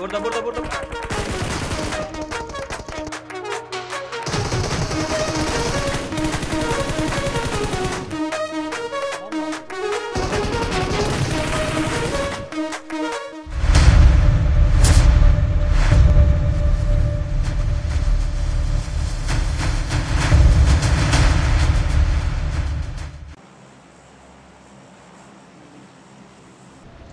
Burada burada burada.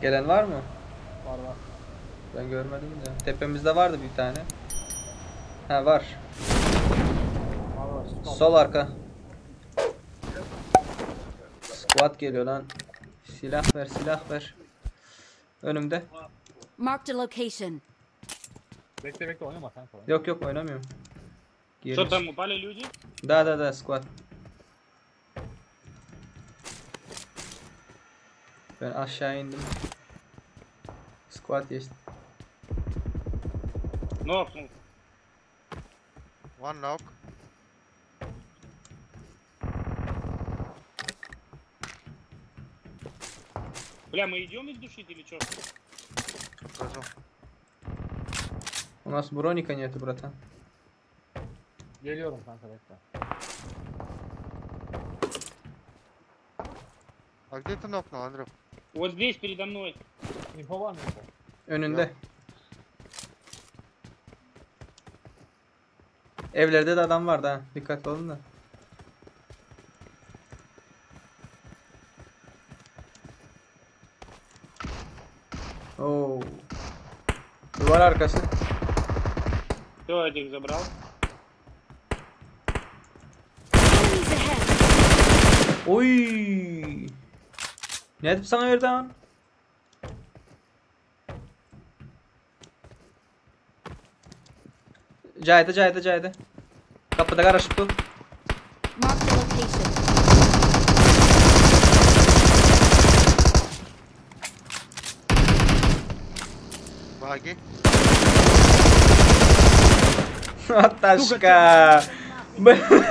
Gelen var mı? Var var. Ben görmedim de. Tepemizde vardı bir tane. Ha var. Var var. Süper. Sol arka. Squad geliyor lan. Silah ver, silah ver. Önümde. Marked a location. Bekle bekle oynama kanka. Oynama. Yok yok oynamıyorum. Что Gelir. там, упали люди? Da da da squad. Ben aşağı indim. Squad geçti. Нокнул. One knock. Бля, мы идем их душить или что? Покажу. У нас броника нету, братан. Geliyorum kanka bekle. А где ты нокнул, Андрюх? Вот здесь передо мной. Info var mı info? Önünde. Evlerde de adam vardı ha. Dikkatli olun da. Oo. Duvar arkası. Кто этих забрал? Enemies ahead. Oy. Ne edip sana verdi lan? Cahide Cahide Cahide. Kapıda karışıp dur. Marked a location. Баги. Ataşka. Nice bro.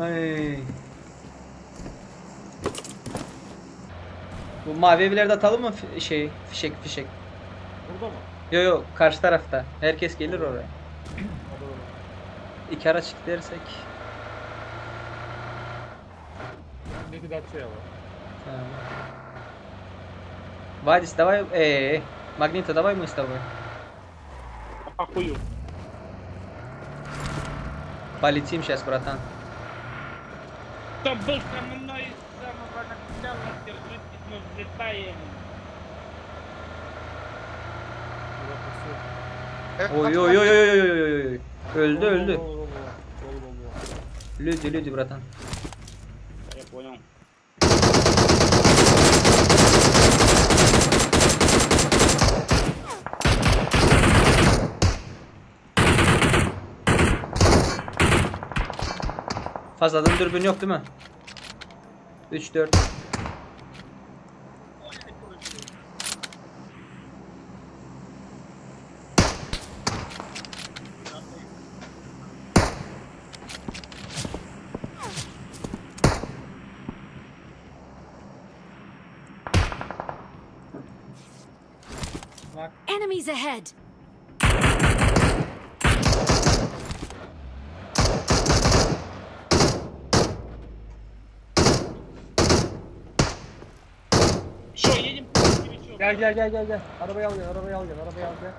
Ay. Bu mavi evlerde atalım mı şey fişek fişek? Burada mı? Yo yo karşı tarafta. Herkes gelir oraya. Olur olur. İki araç gidersek. Öndeki Dacia'ya var. Tamam. Vadis давай, Магнита, давай мы с тобой. Похую. Полетим сейчас, братан. Кто был со мной с самого начала, держитесь, мы взлетаем. Burada pusu. Oy oy oy oy oy oy oy oy. Öldü Dolu, öldü. Dolu dolu dolu. Dolu dolu dolu. Люди, люди, братан. Я понял. Fazladan dürbün yok değil mi? 3 4. Bak Enemies ahead. Что, едем или что? gel gel gel gel gel. Arabayı al gel, arabayı al gel, arabayı al gel.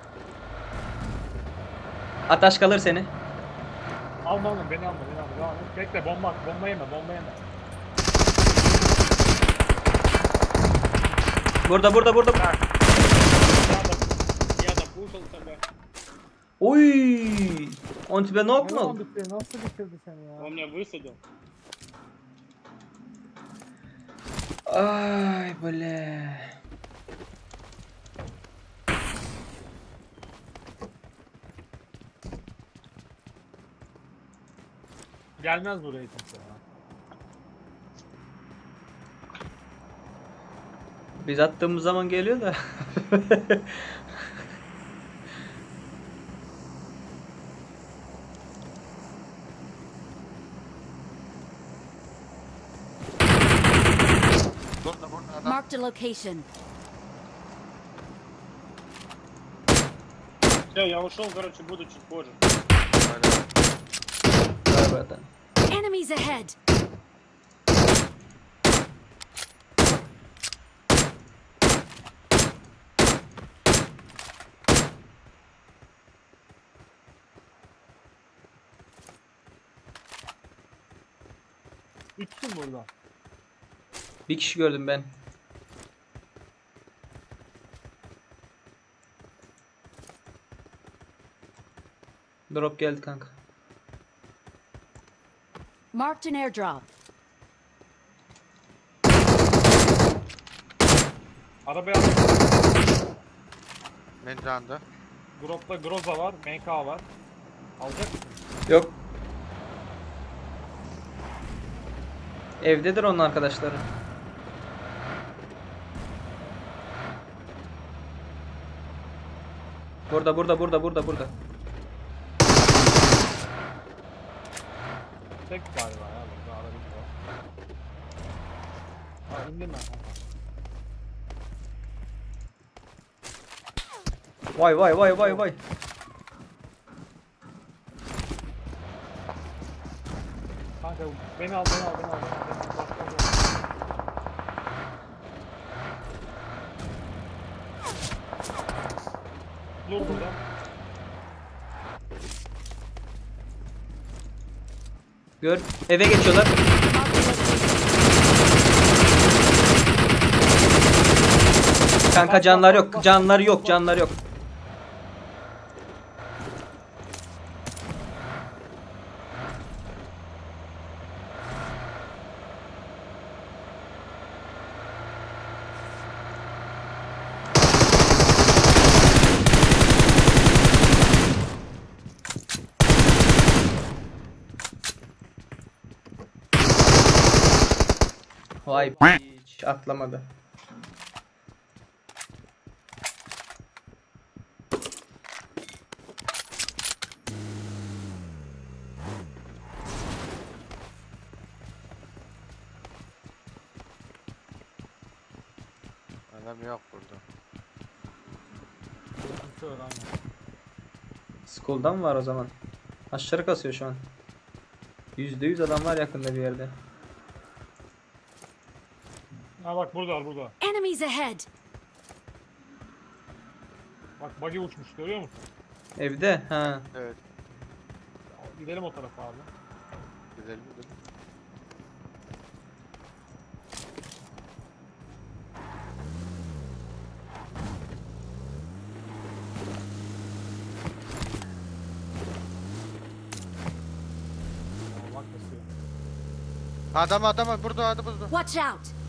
Ataş kalır seni. Alma alma beni alma beni alma. Devam et. Bekle bomba at, bomba yeme bomba yeme. Burada burada burada. Я запушил тебя. Oy! Он тебя Ne zaman нокнул? bitti? Nasıl bitirdi seni ya? Он меня высадил. Ay бля. Gelmez buraya kimse ya. Biz attığımız zaman geliyor da. Burada burada adam. Marked a location. Все, я ушел, короче, буду чуть позже. Давай, давай. Давай, братан. Enemies ahead! Üç kim burada? Bir kişi gördüm ben. Drop geldi kanka. Marked an airdrop. Arabaya al. Mendanda. Drop'ta Groza var, MK var. Alacak mısın? Yok. Evdedir onun arkadaşları. Burada burada burada burada burada. Tek galiba ya burada araba var. Aa indim ben kanka. Vay vay vay vay vay. Kanka beni al beni al beni al. Beni al. Bas, bas, bas. Dur burada. Gör. Eve geçiyorlar. Marked a location. Kanka canlar yok. Canlar yok. Canlar yok. Vay piç atlamadı. Adam yok burada. Kimse yok aynen. Skull'dan mı var o zaman? Aşırı kasıyor şu an. %100 adam var yakında bir yerde. Ha bak burada burada. Enemies ahead! Bak buggy uçmuş görüyor musun? Evde ha. Evet. Gidelim o tarafa abi. Gidelim gidelim. Aa, bak kasıyor. Adam adam burada adam burada. Watch out!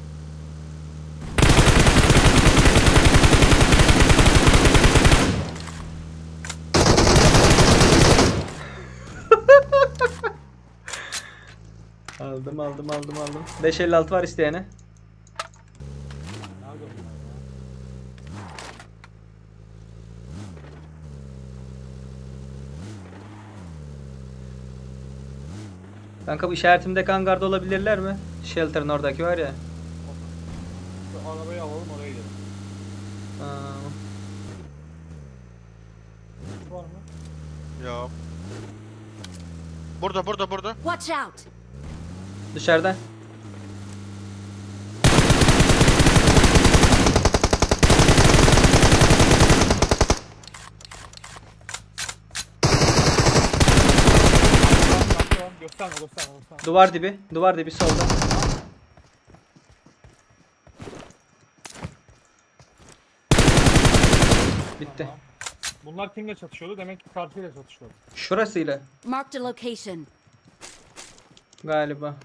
Aldım aldım aldım aldım. 556 var isteyene. Nerede bunlar ya? Kanka bu işaretimde kangarda olabilirler mi? Shelter'ın oradaki var ya. Şu arabayı alalım oraya gidelim. Tamam. Var mı? Yok. Burada burada burada. Watch out! Dışarıda. Tamam tamam tamam. Gösterme gösterme gösterme. Duvar dibi. Duvar dibi solda. Bitti. Tamam. Bunlar kimle çatışıyordu? Demek ki karşıyla çatışıyordu. Şurasıyla Marked a location. galiba.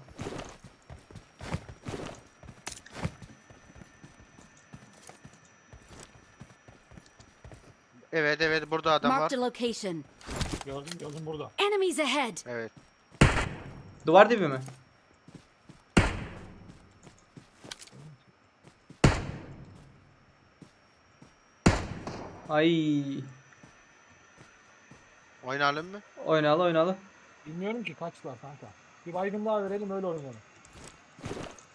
Evet evet burada adam var. Marked a location. Gördüm gördüm burada. Enemies ahead! Evet. Duvar dibi mi? Ay, Oynayalım mı? oynalı oynalı. Bilmiyorum ki kaçlar kanka. Bir baygın daha verelim öyle oynayalım.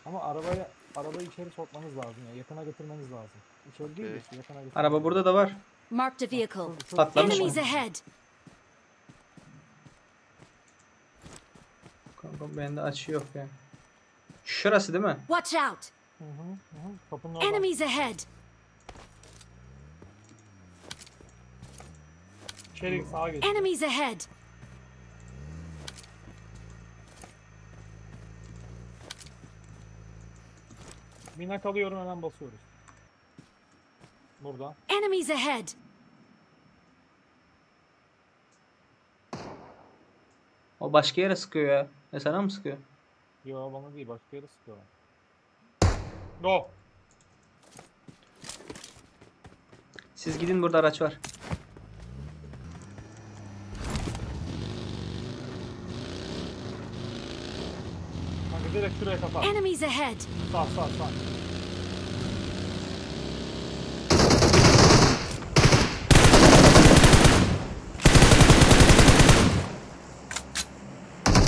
Ama arabaya arabayı içeri sokmanız lazım ya. Yakına getirmeniz lazım. İçeri değil de Okey. işte yakına getirmeniz Araba burada da var. Marked a vehicle. Patlamış mı? Enemies ahead. Kanka bende açı yok ya. Şurası değil mi? Watch out. Hı hı hı. Kapının orada. Enemies ahead. İçeri sağa geç. Enemies ahead. Mina kalıyorum hemen basıyoruz. Burada. Enemies ahead. O başka yere sıkıyor ya. E sana mı sıkıyor? Yo bana değil başka yere sıkıyorlar. Go. Siz gidin burada araç var. Kanka direkt şuraya kapat. Enemies ahead. Sağ sağ sağ.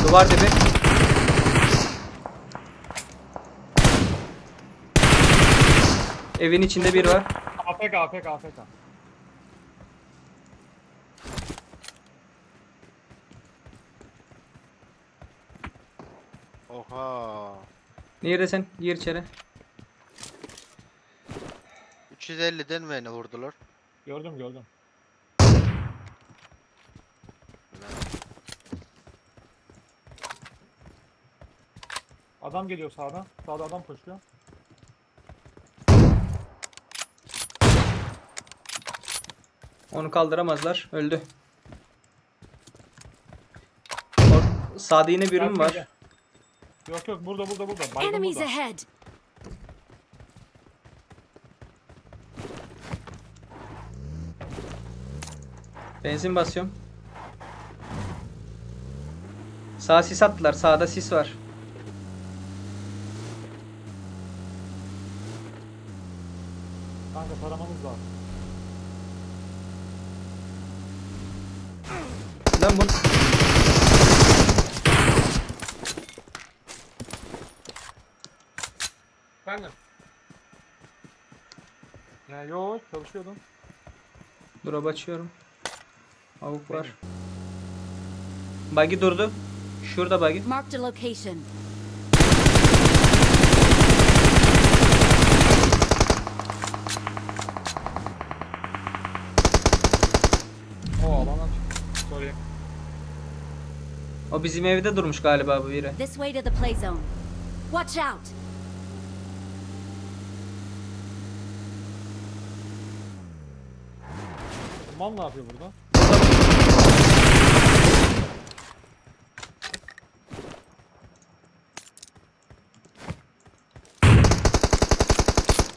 Duvar dibi. Evin içinde bir var. AFK AFK AFK. Oha. Nerede sen? Gir içeri. 350'den beni vurdular. Gördüm gördüm. Adam geliyor sağdan. Sağda adam koşuyor. Onu kaldıramazlar. Öldü. Sağda yine birim Gel, var. gel. Yok yok burada burada burada. Baygın Enemies burada. ahead. Benzin basıyorum. Sağ sis attılar. Sağda sis var. Kanka taramanız lazım. Lan bunu... Efendim? Ya yok çalışıyordum. Drop açıyorum. Avuk var. Buggy durdu. Şurada buggy. Marked a location. O alandan çıktı. Sorry. O bizim evde durmuş galiba bu biri. This way to the play zone. Watch out. Mal ne yapıyor burada?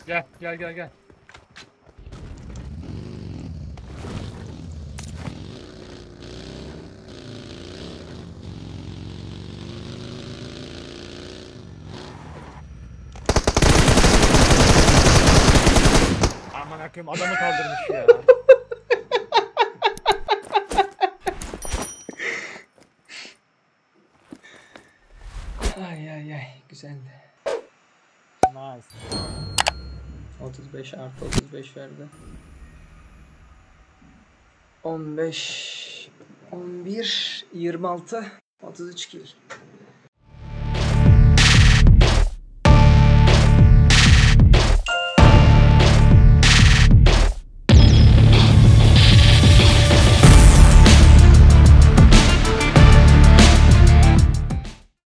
Gel gel gel gel. Aman akım adamı kaldırmış ya. Ay ay ay güzeldi. Nice. 35 artı 35 verdi. 15 11 26 33 kill.